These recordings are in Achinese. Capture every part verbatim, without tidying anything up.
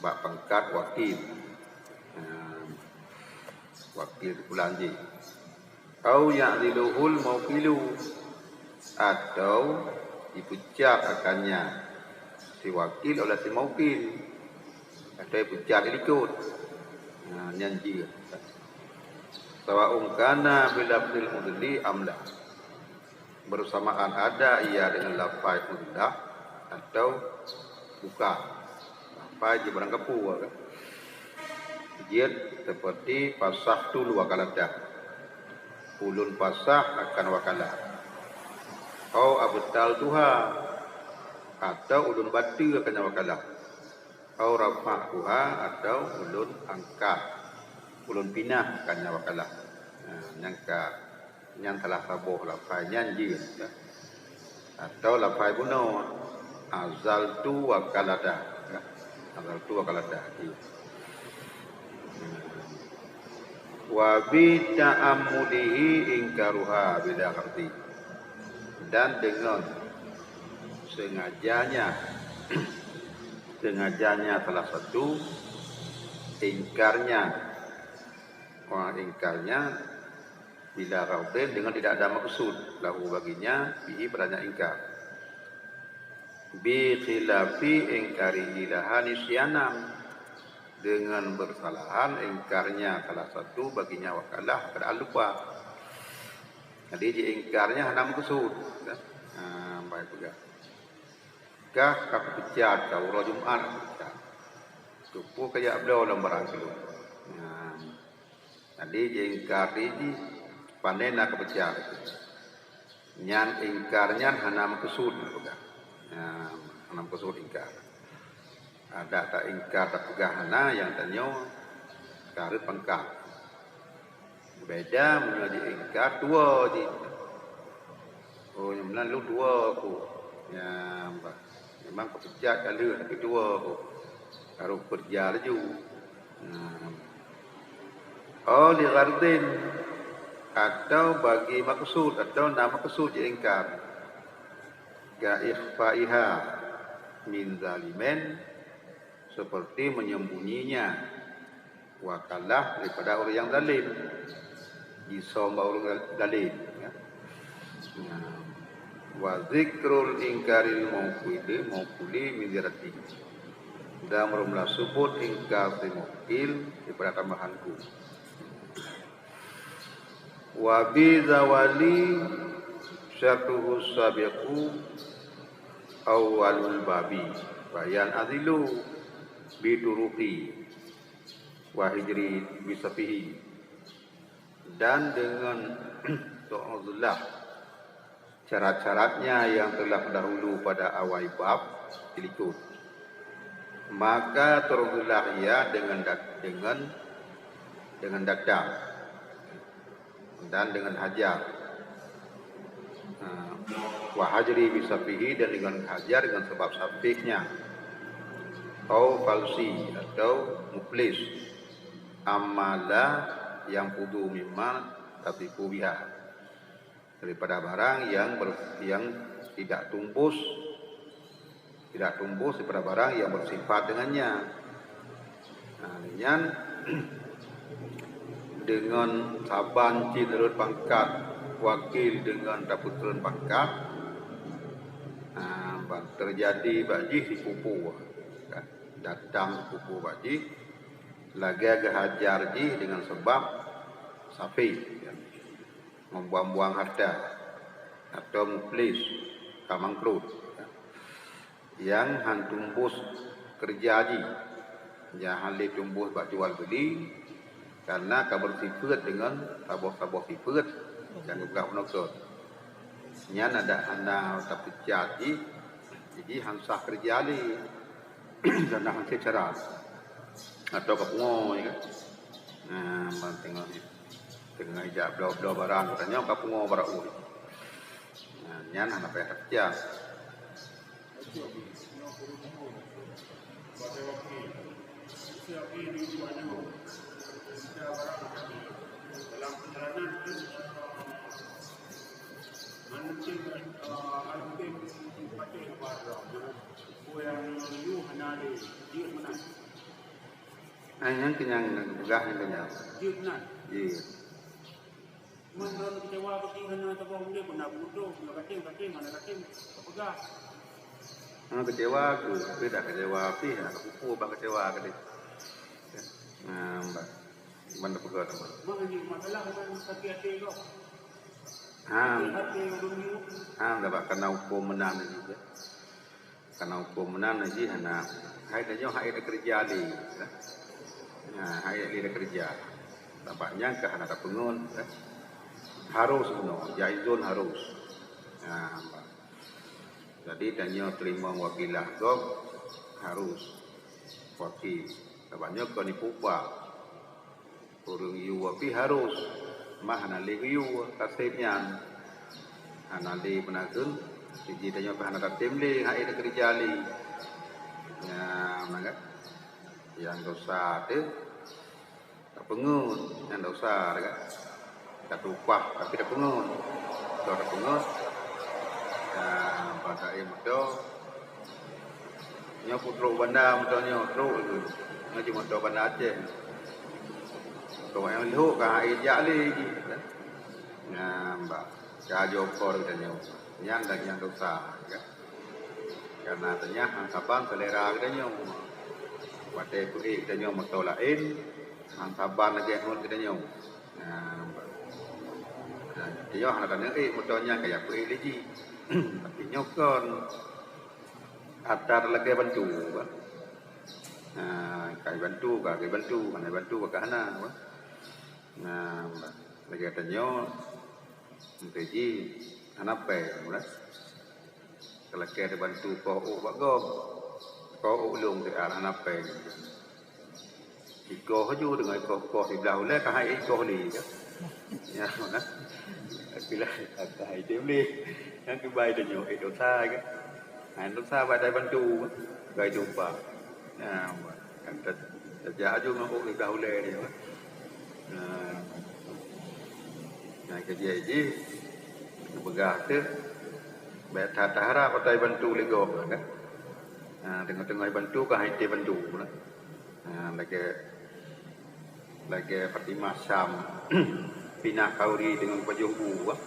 bak pangkat wakil. Ha, wakil teupulang jih. Au ya'ziluhul muwakilu, atau jipecat akannya si wakil oleh si muwakil, atau jipecat di likot. Nah, nyan jeuet. Sawaun kana bilafzil uzli am la. Bersamaan ada ia dengan lafai uzlah atau bukan. Lafai jih barang kapue kan. Jeuet seperti fasahtu wakalata. Ulôn fasah akan wakalah. Au abtaltuha, atau ulôn bateue akan wakalah. Au rafa'tuha, atau ulôn angkat, ulôn pinah akan wakalah. Nah, nyang ka, nyan salah saboh lafai nyan jeuet. Atau lafai bunoe, azaltu wakalata. Azaltu wakalata. Wa bi ta'ammudihi ingkaruha bila ghardi. Dan dengan sengajanya, sengajanya salah satu ingkarnya, wah, ingkarnya bila ghardin dengan tidak ada maksud lahu baginya, fihi padanya ingkar. Bi khilafi ingkarihi laha nisyanan, dengan bersalahan ingkarnya salah satu baginya wakalah keadaan lupa. Jadi jiingkarnya hana maksud, kan? Ha, baik peugah. Kah ka kupecat, ka uroe Jumat ka kupecat. Teupeu kajak bloe lom barang keu lôn. Ha. Jadi jiingkar jih, pané na keupecat. Nyan ingkar nyan hana meukeusud, na peugah. Nyan hana meukeusud ingkar. Adak taingkar tapeugah hana, nyang tanyoe ka rhot pangkat. Beda meunyoe jiingkar tuwoe jih. Oh, nyang meunan lôn tuwoe ku. Nyan bah. Memang keupeujat ka lheueh, tapi tuwoe ku. Harôh keureuja laju. Nah. Oh, li ghardin, atau bagi maksud, atau na maksud jiingkar. Ka ikhfaiha min zalimin, seperti menyembunyinya wakalah daripada orang yang zalim. Jisom bak orang zalim, ya. Nah, wa zikrul ingkaril mauquli, mauquli min ziyarati. Dan meureulah sebut ingkar si muwakil daripada tambahanku. Wa bi zawali syartuhu sabiqu awwalul babi, bayan azilu bi turuqi wa hijri bi safihi. Dan dengan uzlah syarat-syaratnya yang telah dahulu pada awai bab dilikot, maka teureulah ia dengan dat-, dengan, dengan datang dan dengan hajar. Ha, wa hajri bi safihi, dan dengan hajar dengan sebab safihnya. Au falsi atau muflis. Amala yang fudu mimma tasifu biha. Daripada barang yang ber-, yang tidak tumbus, tidak tumbus daripada barang yang bersifat dengannya. Nah, nyan dengan saban cit rhot pangkat wakil dengan tapeutreun pangkat, nah, ban terjadi bak jih sipupu, kan? Datang sipupu bak jih, lagèe geuhajar jih dengan sebab safih, kan? Membuang-buang harta atau muflis, ka mangkrut, nyang han tumbus keureuja jih, nyang han lé tumbus bak jual beuli, karena ka beusifeuet deungon saboh-saboh sifeuet nyang geupeugah bunoe kon. Nyan adak hana tapeucat jih, jadi han sah keureuja lé, karena han seucara atau ka pungo, ya kan? Nah, ban teungoh Teungoh ijak bloe-bloe barang, geutanyoe ka pungo barang ueh. Nah, nyan hana payah tapeugah. Hai nyang kenyang, nyang geupeugah nyang kenyang. Jeuet nan. Jeuet. Man droe kecewa beuti hana saboh undeh pun na beuguntoh, na katem, katem, hana katem, peugah. Hana kecewa aku, tapi dah kecewa pih, hana kupeue bak kecewa tadi. Nah, mbak. Ban peugah teuma. Mang jeuet masalah ngon sakét até gob. Ha. Sakét até ureueng nyoe. Ha, dah bak kana huköm meunan jih. Kana huköm meunan jih hana. Hai tanyoe hai takeureuja lé. Nah, hai lé takeureuja. Sabab nyan ka hana tapeungon. Harus bunoe, jaizun harus. Nah, jadi tanyoe teurimong wakilah gob harus wakil. Sabab nyoe kon ipupa. Ureueng yue pih harus, mah hana lé geuyue kaseb nyan. Hana lé meunan kheun, siji tanyoe pih hana tatem lé, hai takeureuja lé. Nyan, maka nyang dosa teuh tapeungon, nyang dosa teuh kan. Tatupah, tapi tapeungon. Toh tapeungon. Nyan, pada ilmu tu, Nyoe peutrok banda moto nyoe, trok laju. Nyoe jeuet moto Banda Aceh. Trok nyang lhok ka hai jak lé jih. Nah, mbak, ka jokor geutanyoe. Nyan dan nyang dosa, ya. Karena teunyah han saban selera geutanyoe. Watèe peuék geutanyoe moto laén, han saban lagèe ngon geutanyoe. Nah, mbak. Nah, geutanyoe hana taneuk ék moto nyan ka jak peuék lé jih. Tapi nyoe kon. Atra lagèe bantu, bah. Nah, ka bantu, ka bantu, hana bantu, ka hana, bah. Nah, bah. Lagèe tanyoe, meuteujih, hana péng, bah. Ka lagèe tabantu koh ôk bak gob, koh ôk lôn teuka hana péng. Ikoh laju deungon ikoh-koh siblah ulèe ka hai ikoh lé ka. Ya, nah. Tapi lah, ka hai tem lé. Nyang keubai tanyoe, eh, dosa ka. Hai dosa bak tai bantu, bak jumpa. Ya, kan ta-, tajak laju ngon ôk siblah ulèe dia. Nah. Nah, keu jih, jih, peugah teuh, bèk that taharap atra bantu lé gob, kan? Nah, teungoh-teungoh bantu ka hai tem bantu, nah. Ha, lagèe, lagèe Fatimah Syam pinah khanduri deungon pajoh bu, bah.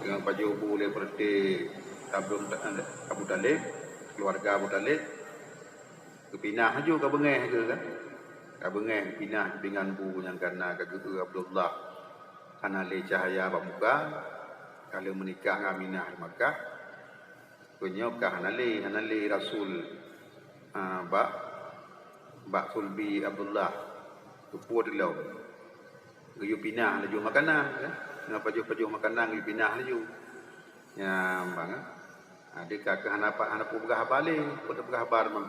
Deungon pajoh bu lé peureuté Abdul, Abu Thalib, keuluwarga Abu Thalib. Geupinah laju ka beungèh laju kan. Ka beungèh geupinah pingan bu nyang ka na ka geu-eu Abdullah. Hana lé cahya bak muka, ka lheueh meunikah ngon Aminah di Makkah. Keu nyoe ka hana lé, hana lé rasul, a, bak, bak sulbi Abdullah, geupeuet lom. Geuyue pinah laju makanan, kan? Ngon pajoh-pajoh makanan geuyue pinah laju. Nyan ban, kan? Ha, di ka keuh hana pa-, hana peue peugah haba lé, peue teupeugah haba teuma,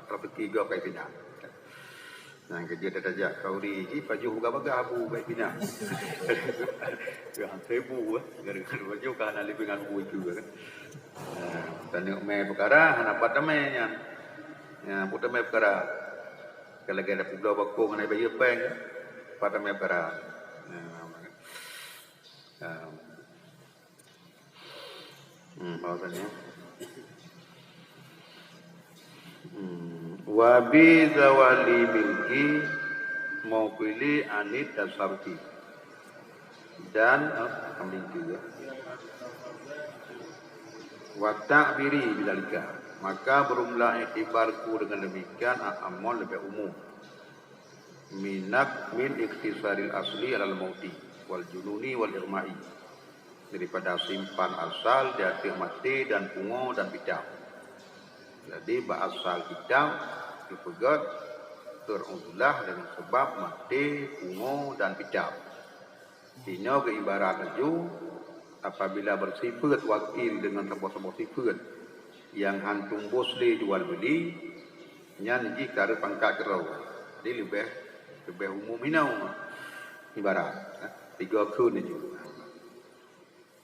raseuki gob ka ipinah. Nyang keujeuet tajak khanduri jih pajoh bagah-bagah bu bak ipinah. Keu han seubu, eh, gara-gara pajoh ka hana lé pingan bu itu, kan. Nah, taneuk mè peukara, hana pat tamè nyan. Nyan, peue tamè peukara. Ka lagèe tapeubloe bakong hana bayeue pèng, pat tamè peukara. Nah, nah. Hmm, bahasanya. Hmm. Wa bi zawali milki mauqili anit tasarrufi. Dan, eh, kambing tu, ya. Wa ta'biri bidzalika. Maka beureulah iktibarku dengan demikian, a-, amon leubeh umum. Minak min ikhtisaril asli alal mauti wal jununi wal irma'i, daripada simpan asal di ateueh maté dan pungo dan pitam. Jadi bak asal kitab geupeugöt keu uzlah deungon sabab maté, pungo dan pitam. Inoe geuibarat laju, apabila beusifeuet wakil deungon saboh-saboh sifeuet nyang han tumbus lé jual beuli, nyan jih ka rhot pangkat keudroe. Jadi leubeh, leubeh umum inoe ibarat, eh, tiga kheun laju.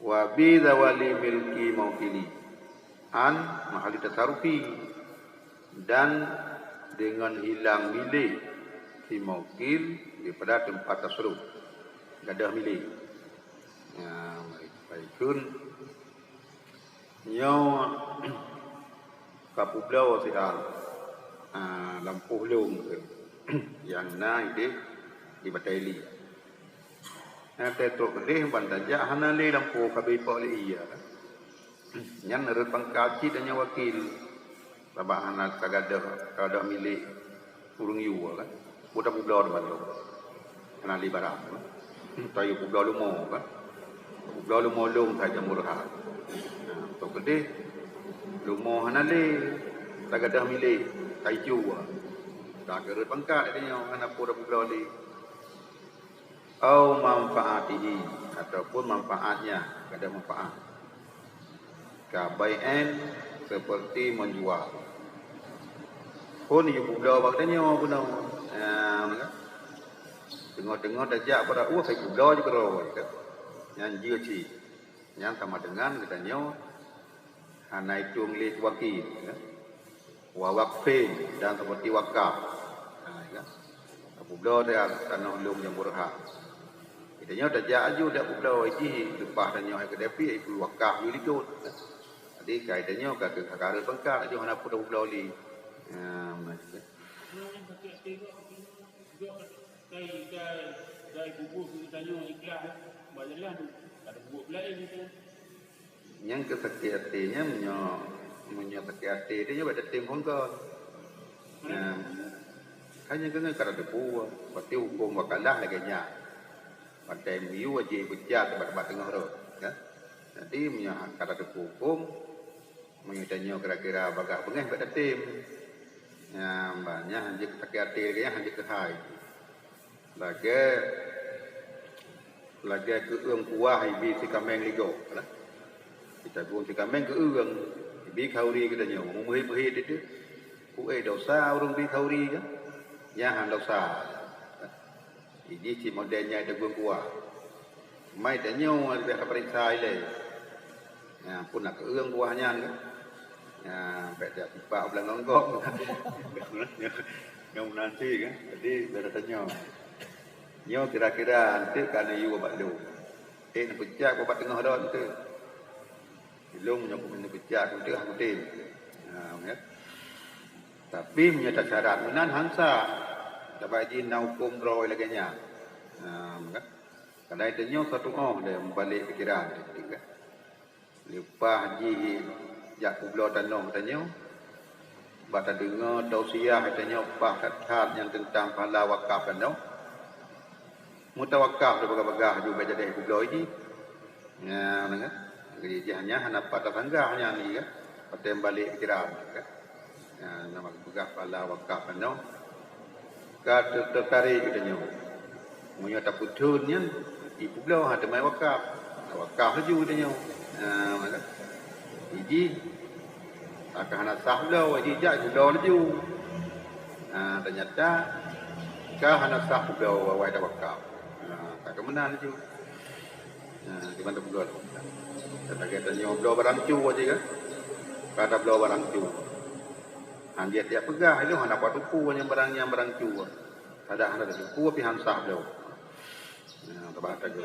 Wa bi zawali milki mauqili an mahalli tasarrufi, dan deungon hilang milék si mauqil daripada teumpat tasarruf, gadôh milék. Ya, baik, baik. Kheun nyoe ka peubloe siat, ah, lampôh lôn kheun. nyang na idéh di Batèe Ili. Nyang trok keudéh ban tajak hana lé lampôh ka beuipok lé ie. Nyan rot pangkat cit tanyoe wakil, sabab hana tagadôh, tagadôh milék ureuëng yue kan. Buta peubloe teuma lôn. Hana lé barang kan. Tayue peubloe lumo kan. Peubloe lumo lôn sajan murah. Nah, trok keudéh lumo hana lé, tagadôh milék, taicue. Ka rot pangkat tanyoe hana peue tapeubloe lé. Au manfaatihi, ataupun manfaatnya, kada manfaat. Ka bai'an seperti menjual. Phon yue peubloe bak tanyoe bunoe. Nah, teungoh-teungoh tajak bak dakwah, ka peubloe jih keudroe kan. Nyan jeuet cit. Nyan sama dengan geutanyoe hana itong lé wakil, ya. Wa waqfin, dan seperti wakaf. Ha, ya. Peubloe dia tanoh lôn nyang beurhak. Geutanyoe tajak aju dak peubloe jih leupah tanyoe hai keudéh pih, ibu wakaf yue likot. Jadi kai tanyoe ka ka kareueng pangkat aju hana peue peubloe lé. Ha, meunan. Kai, kai, kai bubuih keu geutanyoe ikhlas, bak jalan, kada bubuih beulaén geutanyoe. Nyang keu sakét até nyan meunyoe, meunyoe sakét até teuh nyoe bèk tatem phon kon. Nyan, hanya keuneuk kada teupeue, berarti huköm wakalah lagèe nyan. Pantai miyueb jih beucat bak, bak teungoh rot, kan? Jadi meunyoe kada teupeue huköm, meunyoe tanyoe kira-kira bagah beungéh bèk tatem. Nyan, bah, nyan hanjeuet sakét até lagèe nyan hanjeuet keuhai. Lagèe, lagèe keueung kuah ibi sikaméng ligôk, lah. Kita gong sikaméng keueung, ibi khauri geutanyoe, meumeuhé-meuhé teuh. Kué dosa ureueng bi khauri kan? Nyan han dosa. Jadi cit model nyan teugueng kuah. Mai tanyoe leubeh tapeuriksa ilée. Nyan pun na keueung kuah nyan kan? Nyan bèk dak tipak beulangong gok. Nyoe nanti kan. Jadi bèk tanyoe. Nyoe kira-kira anteuk ka neuyue bak lôn. Ék neupeucak bak teungoh rot anteuk. Ilôn nyoe keumeung neupeucak anteuk hana kutem. Ha, ya. Tapi meunyoe tasyarat meunan han sah. Sabab jih na huköm droe lagèe nyan. Ha, maka kadang tanyoe satu oh deh meubalek pikiran teuh kan. Leupah jih jak peubloe tanoh tanyoe, bak tadeungoe tausiah tanyoe paih that-that nyang teuntang pahala wakaf tanoh. Meutawakaf di bagah-bagah ju bèk jadeh peubloe jih. Nyan, nyan kan? Jadi jih nyan hana pat tasanggah nyan lé kan? Paténg balek pikiran kan? Nyan, nama peugah pahala wakaf tanoh. Ka teu-, teutarek geutanyoe. Meunyoe tapeutheun nyan, jipeubloe ha teumai wakaf. Wakaf laju geutanyoe. Ha, maka. Jih, ka hana sah bloe, jih jak peubloe laju. Ha, teunyata ka hana sah peubloe awai tawakaf. Ha, ka keumeunang laju. Nah, di mana bloe? Dan lagèe tanyoe bloe barang cu aja kan? Kada bloe barang cu. Hana tiep peugah, ilôn hana pat teupeu nyang barang, nyang barang cu. Kada hana teupeu pih han sah bloe. Nah, tabah teugah.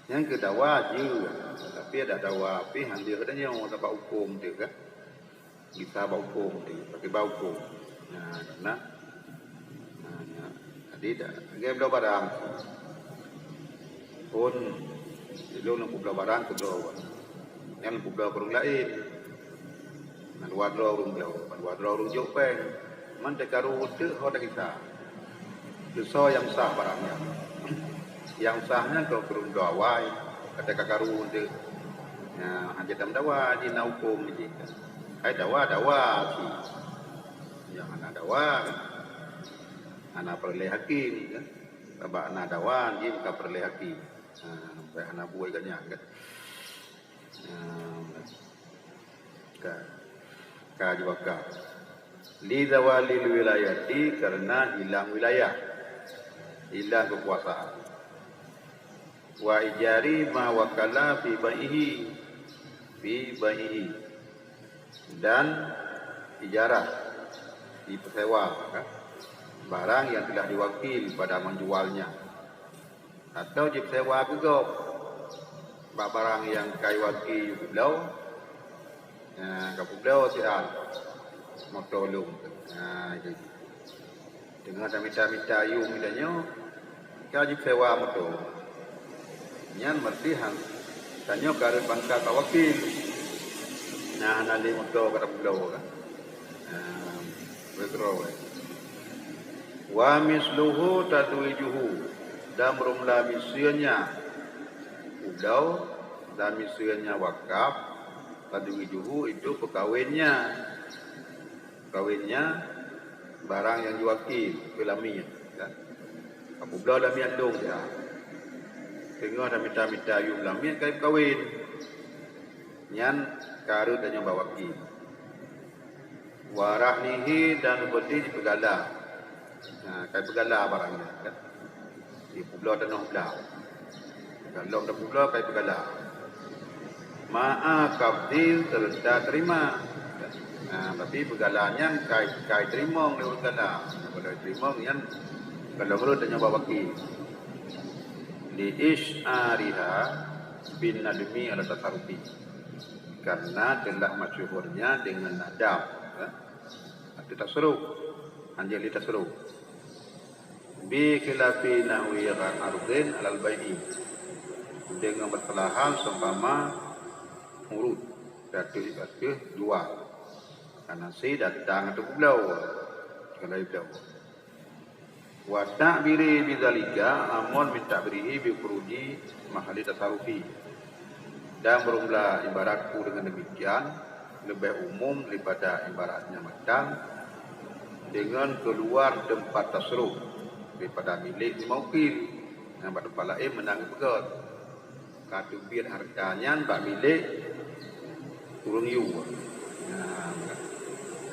Nyang keu dawa jeuet, tapi ada dawa pih han jeuet tanyoe sabab huköm teuh kan. Gisa bak huköm teuh, pakiban huköm. Nah, karena, nah, nyan. Jadi, dak, lagèe bloe barang. Phon, ilôn nyang peubloe barang keu droe. Nyan peubloe keu ureueng laén. Mandua droe ureueng bloe, mandua droe ureueng jok péng. Man teukaru teuk ho tagisa. Teusoe nyang sah barang nyan. Nyang sah nyan keu ureueng bloe awai, ka teukaru teuk. Nyan, hana tam dawa, jih na huköm jih. Hai dawa, dawa cit. Nyang hana dawa, hana peureulèe hakém, kan? Sabab na dawa, jih ka peureulèe hakém. Ha, sampai hana buet geuh nyan, kan? Ha, ka, ka jiwakaf. Li zawalil wilayati, karena hilang wilayah, hilang kekuasaan. Wa ijari ma wakala fi bai'ihi, fi bai'ihi. Dan ijarah, jipeusewa, kan? Barang yang telah diwakil pada menjualnya. Atau jipeusewa keu gob. bak barang nyang ka iwakili yue peubloe, nah, ka peubloe siat moto lôn. Nah, jadi teungoh tamita-mita yum geutanyoe, ka jisewa moto. Nyan meureuti han tanyoe ka rhot bangka keu wakil. Nah, hana lé moto ka tapeubloe kan. Nah, beudroe. Wa misluhu tazwijuhu, dan meureumpla miseue nyan peubloe, dan miseue nyan wakaf, tazwijuhu itu peukawen nyan. Peukawen nyan barang nyang jiwakili keu lamiet, kan. Ka peubloe lamiet lôn siat. Teungoh tamita-mita yum lamiet ka ipeukawen. Nyan ka rhot tanyoe bak wakil. Wa rahnihi, dan seperti jipeugala. Nah, ka ipeugala barang nyan, kan. Jipeubloe tanoh blang. Ka lom tapeubloe ka ipeugala. Ma'a qabdhi, seureuta teurimong. Nah, tapi peugala nyan ka i-, ka iteurimong lé ureueng gala. Kalau iteurimong nyan ka lom rhot tanyoe bak wakil. Li isy'ariha bin nadmi ala tasarrufi. Karena telah masyhurnya dengan nadam, ya. Atau tasarruf. Hanjeuet lé tasarruf. Bi khilafi nahwi ardin alal bai'i. Dengan bersalahan seumpama urut, ateueh, ateueh jual. Karena si datang ateueh peubloe, kalau peubloe. Wa ta'biri bidzalika amun min ta'birihi bi khuruji mahalli tasarrufi. Dan meureumpla ibaratku dengan demikian leubeh umum daripada ibaratnya matan dengan keuluar teumpat tasarruf daripada milék si mukil nyang bak teumpat laén meunan geupeugöt. Ka teubiet hareuta nyan bak milék ureueng yue. Nah,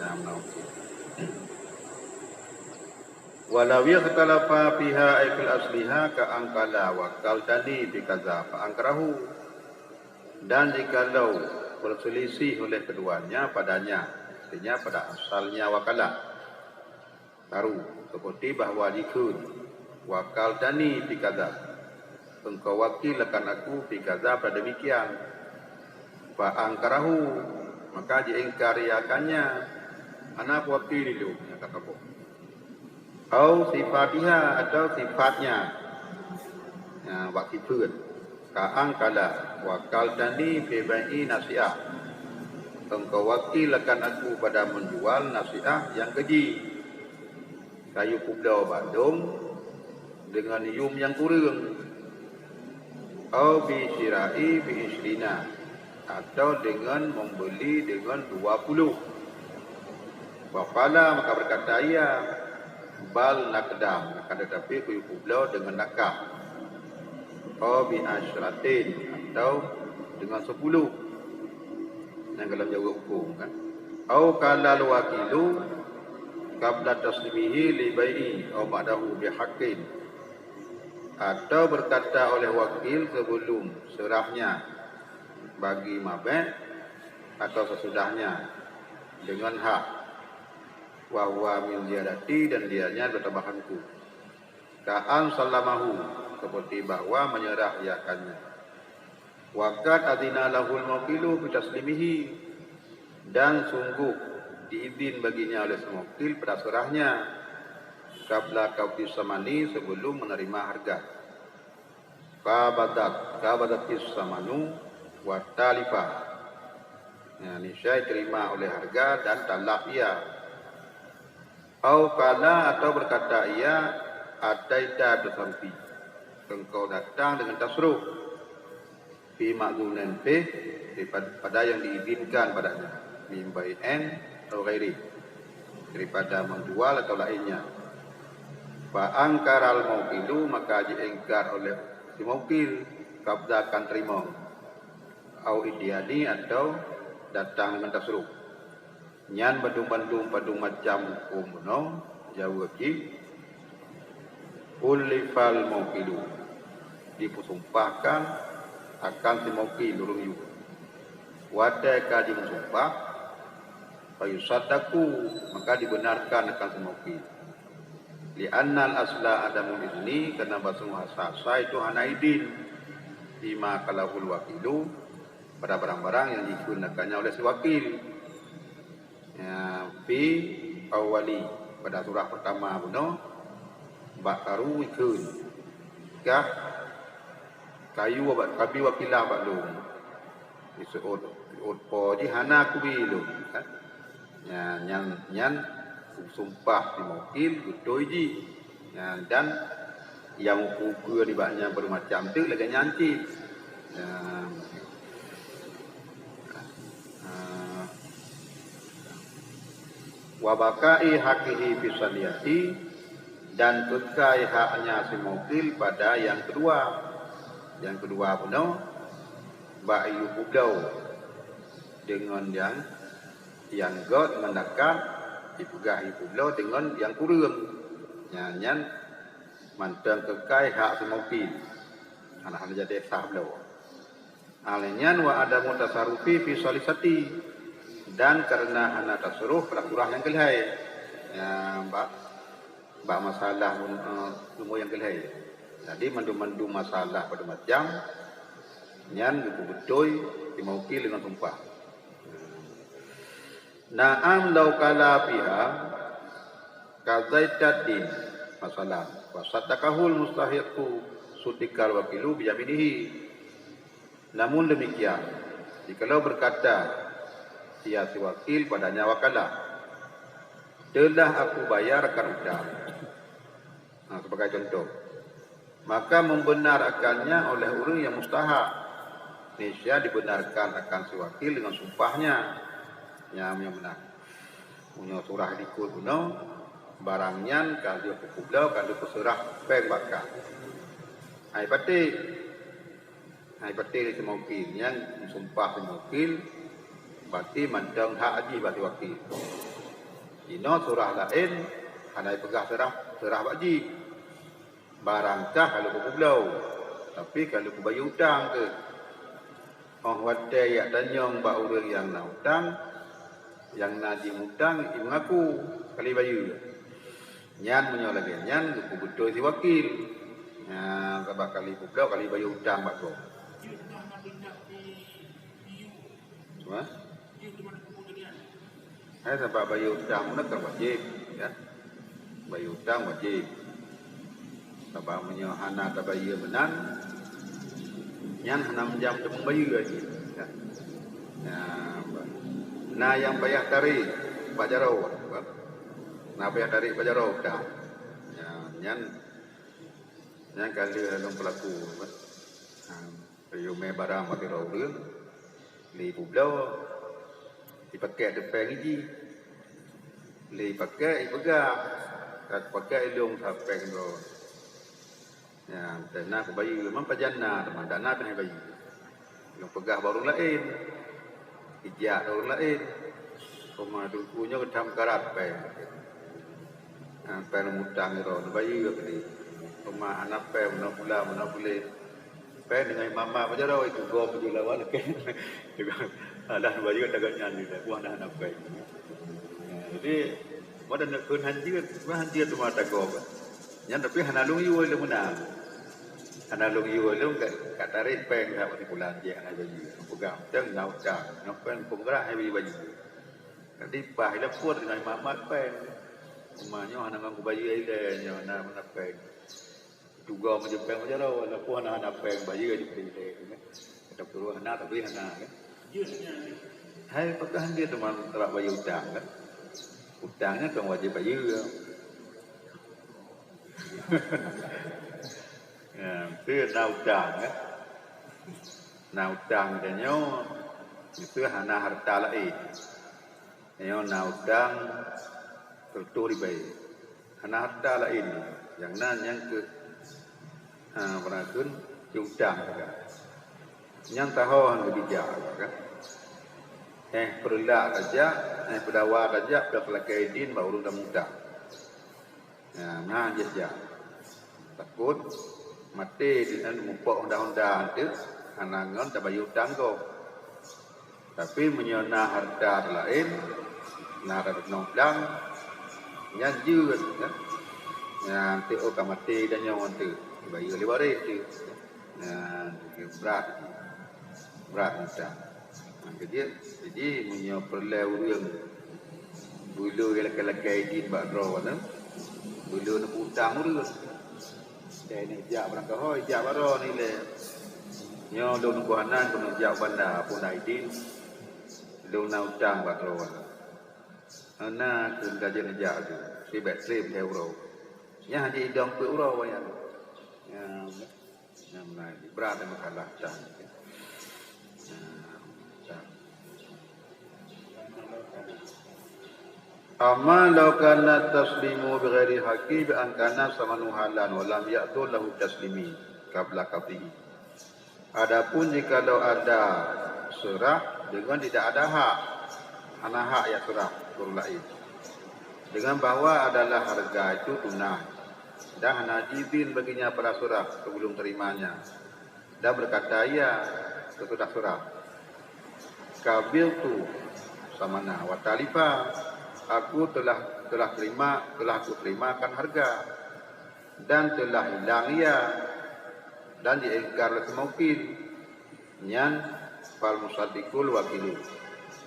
nah, meunan. Walau ikhtalafa fiha ay fil asliha ka an qala wakaltani bi kaza fa ankarahu. Dan jikalau berselisih oleh keduanya padanya, artinya pada asalnya wakala, baru, seperti bahwa jikheun, wakaltani fi kaza, engkau wakil akan aku fi kaza pada demikian, fa ankarahu, maka jiingkar ia akannya, hana kuwakili lôn nyang ka saboh. Au sifatiha, atau sifatnya. Nah, bak sifeut. Ka an qala, wakaltani fi bai'i nasi'ah. Engkau wakil akan aku pada menjual nasi'ah nyang keujih. Ka yue peubloe bak lôn deungon yum nyang kureueng. Au bi syira'i bi isyrina, atau deungon membeli deungon dua puluh. Faqala, maka berkata ia, bal naqdan, akan tetapi kuyue peubloe deungon nakah. Au bi asyratin, atau deungon sepuluh. Nyang golom jaweueb hukôm kan. Au qalal wakilu qabla taslimihi li bai'i au ba'dahu bi haqqin. Atau berkata oleh wakil sebelum serahnya bagi mabék atau sesudahnya dengan hak, wa huwa min ziyadati, dan dianya adalah tambahanku. Ka an sallamahu, seperti bahwa menyerah ia akannya. Wa qad adzina lahul mukilu fi taslimihi, dan sungguh diizin baginya oleh si mukil pada serahnya, qabla qabdi samani, sebelum menerima harga. Qabadat, qabadatis samanu wa talifa. Nah, niscaya terima oleh harga dan talaf ia. Au qala, atau berkata ia, ataita bi tasarrufi, engkau datang dengan tasarruf, fi ma'zunin fih, daripada, pada yang diizinkan padanya, min bai'in au ghairi, daripada menjual atau lainnya. Fa angkaral mukilu, maka diingkar oleh si mukil, qabda, akan teurimong, au ityani, atau datang dengan tasarruf. Nyan bandum-bandum padum macam hukôm bunoe, jaweueb jih, kullifal mukilu, dipeusumpahkan akan si mukil ureueng yue. Watée ka jimeusumpah, fayusaddaqu, maka dibenarkan akan si mukil. Li'annal asla adamul izni, karena bahwa sungguh asai-asai itu hana idin. Fima qalahul wakilu, pada barang-barang nyang jikheun akan nyan oleh si wakil. Ya, fi awwali, pada surah pertama bunoe, bak karu ikheun. Kah kayu bak kabi wakilah bak lôn. Diseuôt, seuôt po jih hana kubi lôn, kan? Nyan, nyan, nyan sumpah si mukil beutôi jih. Nyan, dan nyang ukeue nibak nyan beumacam teuk lagèe nyan cit. Nyan. Ah. Wa baqa'i haqqihi fi saniyati, dan keukai haknya si mukil pada nyang keudua. Nyang keudua bunoe, bak yue peubloe deungon nyang nyang göt meundakat jipeugah jipeubloe deungon nyang kureueng. Nyan, nyan mantong keukai hak si mukil. Hana, hana jadi sah bloe. Hal nyan wa adamu tasarrufi fi salisati, dan karena hana tasarruf pada surah nyang keulhèe. Ya, bak bak masalah, eh, umur nyang keulhèe. Jadi mandum-mandum masalah pada macam nyan geupeubeutôi si mukil deungon sumpah. Na'am, lau qala fiha qadaitad din, masalan, wa saddaqahul mustahiqu, suddiqal wakilu biyaminihi. Namun demikian, jikalau berkata ia si wakil padanya wakalah, "Telah aku bayarkan utang." Nah, sebagai contoh, maka membenarakannya oleh ureuëng yang mustahak, niscaya dibenarkan akan si wakil dengan sumpahnya. Nyang, nyang benar. Meunyoe surah likot bunoe, barang nyan ka lheueh peubloe, ka lheueh peuseurah péng bak kah. Hai patéh. Hai patéh lé si mukil, nyang meusumpah si mukil, berarti mantong hak jih bak si wakil. Inoe surah laén hana jipeugah seurah, seurah bak jih. Barang kah ka lheueh peubloe, tapi ka lheueh peubayeue utang keuh. Óh watèe jak tanyong bak ureuëng nyang na utang, nyang na jimutang jimeungaku ka lheueh bayeue. Nyan meunyoe lagèe nyan geupeubeutôi si wakil. Nyan sabab ka lheueh peubloe, ka lheueh bayeue utang bak gob. Cuma? Hai, sabab bayeue utang meunan kan wajéb, ya. Bayeue utang wajéb. Sabab meunyoe hana tabayeue meunan, nyan hana meujam teumeubayeue lagi. Ya. Ya, ba-, na nyang payah tarek bak jaroe, ba. Na payah tarek bak jaroe utang. Ya, nyan, nyan ka lheueh lôn peulaku, ba. Ha. Yue mé barang bak sidroe ureuëng, lé peubloe, jipakèk teupeng jih, lé pakèk jipeugah, ka pakèk lôn that péng droe. Nyan, teuma kubayeue, man pajan na teuma, dana pih bayeue. Lôn peugah bak ureuëng laén, ijak ureuëng laén. Teuma teungku nyoe geutam karat péng. Ha, péng mutang droe, neubayeue keudeh. Teuma hana péng, meunan pula, meunan puléh. Péng deungon mama bak jaroe, itu gob bak jaroe lawan, oke. Alah, neubayeue tagat nyan, buah dah hana péng. Jadi, pada nak kheun hanjeuet, bukan hanjeuet teuma tagob. Nyan tapi hana lôn yue lôn meunan. Hana lôn yue lôn ka, ka tarek péng that bak si pulan jih hana bayeue. Peugah, "Teuh na utang, nyoe péng peungeurah hai bayeue." Jadi, bah ilapor deungon mama péng. Mama nyoe hana ngon kubayeue ilèe, nyoe na meunan péng. Tugoe meujeuet péng bak jaroe, walaupun hana, hana péng bayeue jih ilèe, kan. Kata peue hana, tapi hana, kan. Hai, pakon han jeuet teuma tabak bayeue utang, kan. Utang nyan kon wajéb bayeue. Ya, tu na utang, kan. Na utang tanyoe, itu hana harta laén. Nyoe na utang seratus ribèe. Hana harta laén, nyang na nyang keu, ha, beurangkun keu utang sagai. Nyang taho han geubijak, kan? Eh, peureulak tajak, eh, peudawa tajak, peureulak lakèe idin bak ureueng tamutang. Nah, na jih jak. Takot maté di nan mupok honda-honda teuk, hana ngon tabayeue utang gob. Tapi meunyoe na harta laén, na reunoe blang, nyan jeuet, kan? Nyan teuk, oh, ka maté tanyoe teuk, bayeue lé waréh teuk. Nah, brat, brat macam. Nah, jadi, jadi meunyoe peureulée ureuëng bulu nyang lakée-lakée idin bak droe nyan, bulu neuputang ureuëng. Dan neujak barangkaho, jak baroe nilai. Nyoe lôn buah nan keuneuk jak banda pun idin. Lôn na utang bak droe. Hana keu gaji neujak tu. Sibek treb lhée uroe. Nyan hana idong peuet uroe wayang. Nyan, nyan mulai brat dan masalah utang. Nyan, utang. Amma law kana taslimu bighairi haqqi bi an kana samanu halan wa lam ya'dhur lahu taslimi qabla qabdihi. Adapun jikalau ada surah dengan tidak ada hak, hana hak ya surah ureuëng laén, dengan bahwa adalah harga itu tunai dan hana izin baginya pada surah sebelum terimanya, dan berkata ia sesudah surah, "Qabiltu samana wa talifa, aku telah, telah terima, telah aku terimakan harga, dan telah hilang ia, dan diingkar oleh si mukil." Nyan, "Fal musaddiqul wakilu."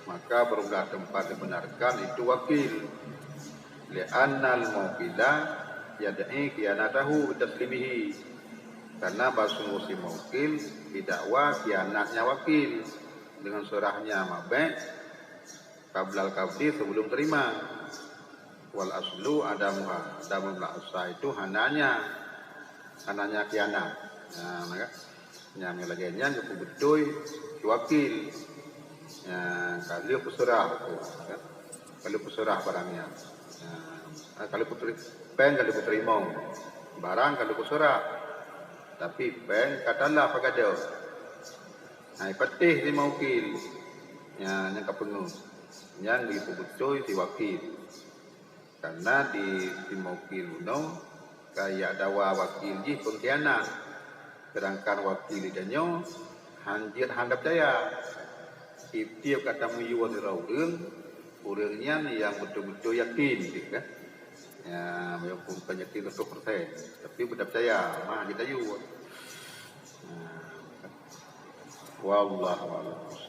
Maka berulah tempat dibenarkan itu wakil. "Li'annal mukila yad'i khiyanatahu bitaslimihi." Karena bahsungguh si mukil didakwa khianatnya wakil dengan surahnya mabek qablal qabdi, sebelum terima. "Wal aslu adamuha." Adapun asal itu hananya, hananya khianat. Nah, maka nyang lagée nyan geupeubeutôi si wakil. Nah, ka lheueh peusurah tu, kan? Ka lheueh peusurah barang nyan. Nah, ka lheueh peuteri-, péng ka lheueh peuteurima. Barang ka lheueh peusurah. Tapi péng ka talah pagado. Nah, ipatéh si mukil. Nyan, nyang ka peungeut. Nyan geupeubeutôi si wakil. Karena di si mukil bunoe ka jak dakwa wakil jih peungkhianat. Sedangkan wakil tanyoe hanjeuet hana peucaya. Tiep-tiep ka tamiyueb sidroe ureuëng, ureuëng nyan nyang beutôi-beutôi yakin, kan? Ya, walaupun bukan yakin seratus persen, tapi beutapeucaya, mah jitayue. Nah, wallahu a'lam.